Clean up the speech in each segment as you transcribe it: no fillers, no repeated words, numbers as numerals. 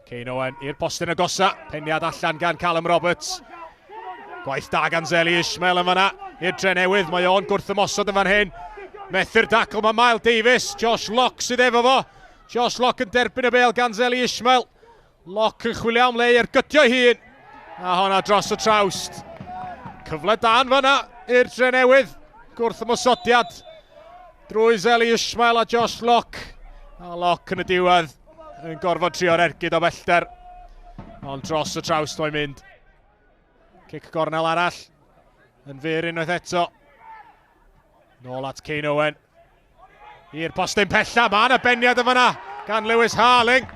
Kane Owen i'r postyn agosa. Peniad allan gan Callum Roberts. Gwaith da gan Zeli Ismail yn fanna i'r Drenewydd. Mae o'n gwrth ymosod yn fan hyn. Methu'r dacl mae Mael Davies. Josh Locke sydd efo fo. Josh Locke yn derbyn y bel gan Zeli Ismail. Locke yn chwilio am le i ergydio hun. A honna dros y trawst. Cyfle da yn fanna i'r Drenewydd. Gwrth ymosodiad drwy Zeli Ismail a Josh Locke. A Locke yn y diwedd yn gorfod trio'r ergyd o bellter. Ond dros y trawst mae'n mynd. Cic gornel arall. Yn fyr unwaith eto. Nôl at Kane Owen. I'r postyn pella. Mae yna beniad yn fanna gan Lewis Harling.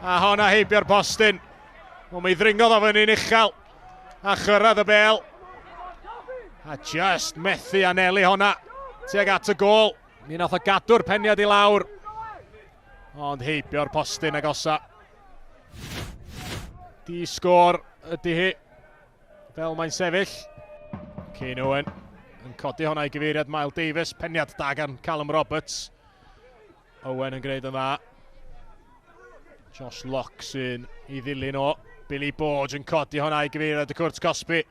A honna heibio'r postyn. Wel, mi ddringodd o fyny'n uchel. A chyrraedd y bel. A just methu anelu honna tuag at y gol. Mi nath o gadw'r peniad i lawr. Ond heibio'r postyn agosa. Di sgôr ydy hi. Fel mae'n sefyll. Kane Owen yn codi hwnna i gyfeiriad Miles Davis. Peniad da gan Callum Roberts. Owen yn gwneud yn dda. Josh Locke sy'n i ddilyn o. Billy Borge yn codi hwnna i gyfeiriad y cwrt cosbi.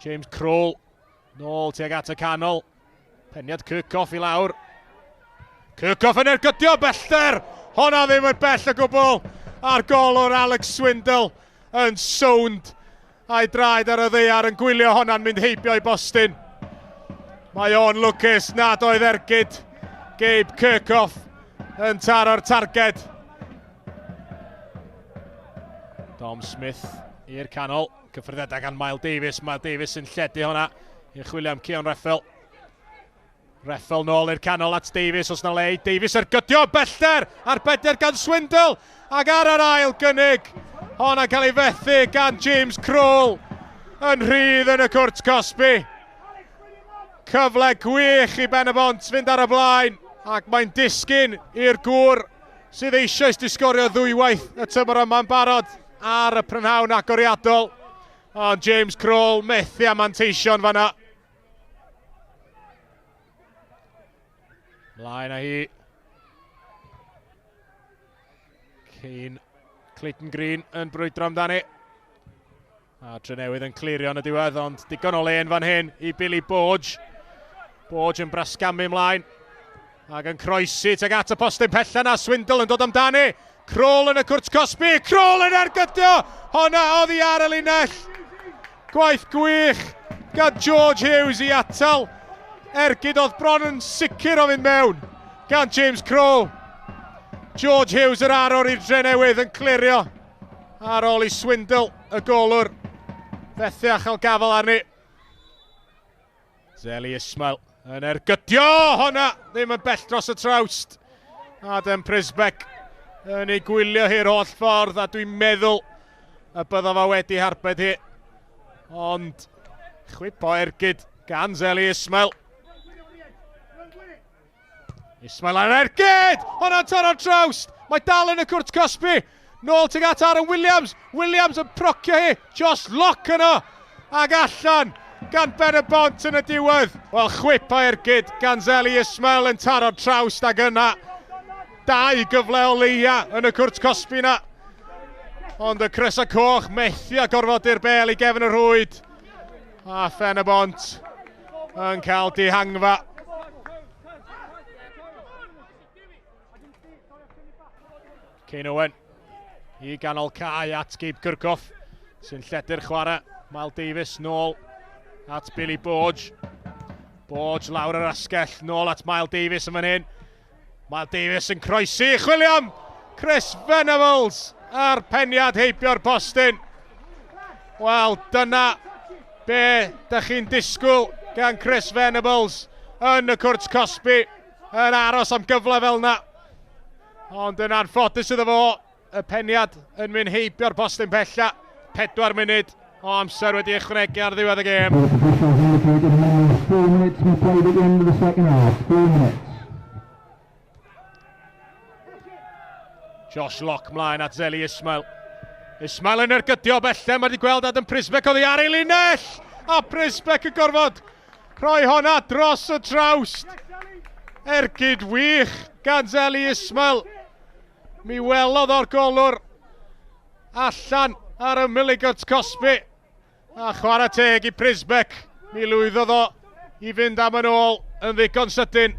James Kroll nôl tuag at y canol. Peniad Kirkhoff i lawr. Kirkhoff yn ergydio bellter! Honna ddim yn bell o gwbl. A'r gol o'r Alex Swindle yn sownd a'i draed ar y ddeiar yn gwylio honna'n mynd heibio i bostyn. Mae o'n lwcus nad oedd ergyd Gabe Kirkhoff yn taro'r targed. Dom Smith i'r canol. Cyffyrddiadau gan Mael Davies. Mael Davies yn lledu hwnna i chwilio am Cion Reffel. Reffel nôl i'r canol at Davies os na le. Davies ar gydio bellter ar beder gan Swindle ac ar yr ail gynnig. Honna cael ei fethu gan James Kroll yn rhydd yn y cwrt cosbi. Cyfle gwych i Ben y Bont fynd ar y blaen ac mae'n disgyn i'r gŵr sydd eisoes di sgorio ddwywaith y tymor yma'n barod ar y prynhawn agoriadol. Ond James Kroll methu â manteision fanna. Mlaen â hi. Kane, Clayton Green yn brwydro amdani. A Drenewydd yn clirio yn y diwedd, ond digon o le yn fan hyn i Billy Borge. Borge yn brasgamu ymlaen. Ac yn croesi tuag at y postyn pella na, Swindle yn dod amdani. Kroll yn y cwrt cosbi, Kroll yn ergydio! Honna oddi ar y linell. Gwaith gwych gan George Hughes i atal ergyd oedd bron yn sicr o fynd mewn gan James Kroll. George Hughes yr arwr i'r Drenewydd yn clirio. Ar ôl i Swindle, y golwr, fethu a chael gafel arni. Zeli Ismail yn ergydio honna, ddim yn bell dros y trawst. Adam Prisbeck yn ei gwylio hi'r holl ffordd a dwi'n meddwl y bydda fo wedi harbed hi. Ond chwip o ergyd gan Zeli Ismail. Ismail ar ergyd! Hwnna'n taro'r trawst! Mae dal yn y cwrt cosbi. Nôl tuag at Aaron Williams. Williams yn procio hi. Josh Locke yno. Ag allan gan Ben y Bont yn y diwedd. Wel, chwip o ergyd gan Zeli Ismail yn taro'r trawst ag yna. Dau gyfle o leia yn y cwrt cosbi na. Ond y Cresa Coch methu a gorfodi'r bel i gefn y rhwyd. A Phen y Bont yn cael dihangfa. Kane Owen i ganol cae at Gabe Kirchhoff sy'n lledu'r chwarae. Miles Davis nôl at Billy Borge. Borge lawr yr asgell, nôl at Miles Davis yn fan hyn. Miles Davis yn croesi, chwilio am Chris Venables a'r peniad heibio'r postyn. Wel, dyna be da chi'n disgwyl gan Chris Venables yn y cwrt cosbi yn aros am gyfle fel yna. Ond yn anffodus iddo fo, y peniad yn mynd heibio'r postyn pella. 4 munud o amser wedi ychwanegu ar ddiwedd y gêm. 4 minutes to be played at the end of the second half. 4 minutes. Josh Locke mlaen at Zeli Ismail. Ismail yn ergydio bellem, mae wedi gweld Adam Prisbeck oddi ar ei linell! A Prisbeck yn gorfod rhoi honna dros y trawst. Ergyd wych gan Zeli Ismail. Mi welodd o'r golwr allan ar ymyl ei gyt cosbi. A chwarae teg i Prisbeck. Mi lwyddodd o i fynd am yn ôl yn ddigon sydyn.